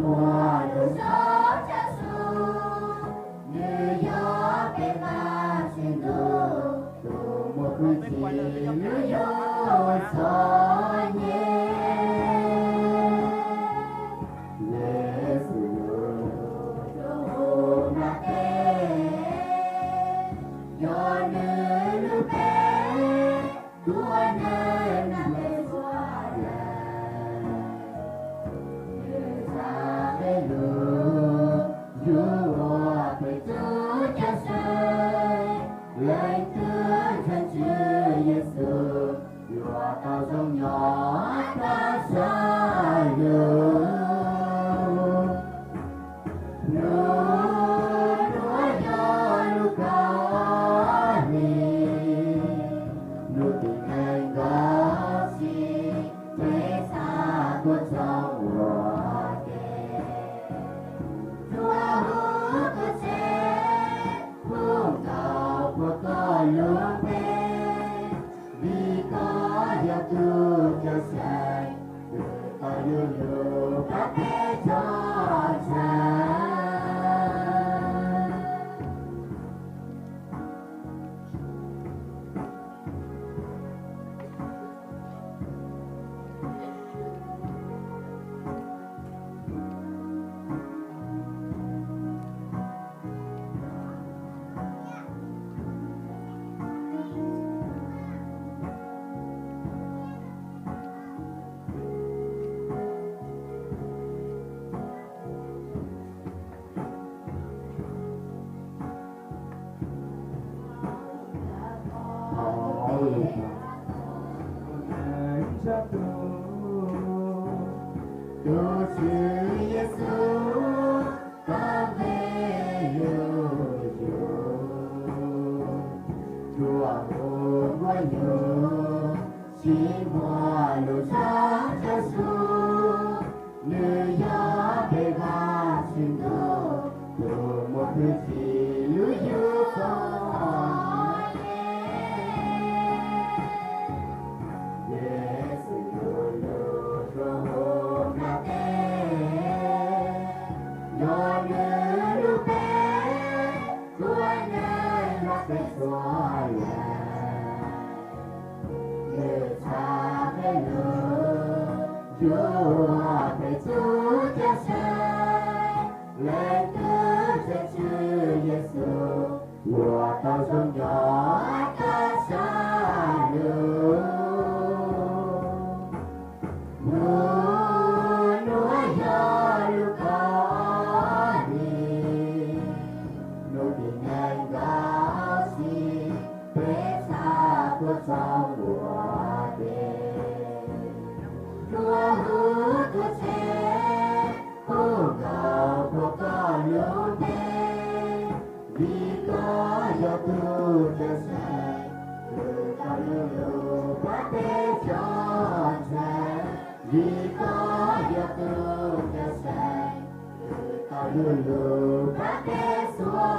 Muaj lub zog tshwj xeeb, nws yog peb Vajtswv ntuj, tus muaj hwj chim hlub yug txhua niam. Yexus lub npe, yog nws lub npe, tus uas nrog peb txhua tus. Nws txhais peb lug, yug ua peb tus Cawmseej. Leej twg ntseeg Tswv Yexus, yuav tau zoo nyob rau sab lug. Lub nuav yog lub kauj hli, lub tib neeg nkauj txib, peb txhaj tuaj txog ua ke. Tsuas hu tuaj tseg, hu nkauj puag koj lub npe, vim koj yog tus Cawmseej, tus tau yug lug pab peb txhua tus. Tus Tswv Yexus, koj npe yug yug, tuaj hu npuaj nyuj, tsis muaj lub zog tshwj xeeb. Nws yog peb Vajtswv ntuj, tus muaj hwj chim hlub yug txhua niam. Yexus lub npe, yog nws lub npe, tus uas nrog peb txhua tus. Nws txhais peb lug, yug ua peb tus Cawmseej. Leej twg ntseeg Tswv Yexus, yuav tau zoo nyob rau sab lug. Lub nuav yog lub kauj hli, lub tib neeg nkauj txib, peb txhaj tuaj txog ua ke. Tuaj hu tuaj tseg, hu nkauj puag koj lub npe, vim koj yog tus Cawmseej, tus tau yug lug pab peb txhua tus. Vim koj yog tus Cawmseej, tus tau yug lug pab peb txhua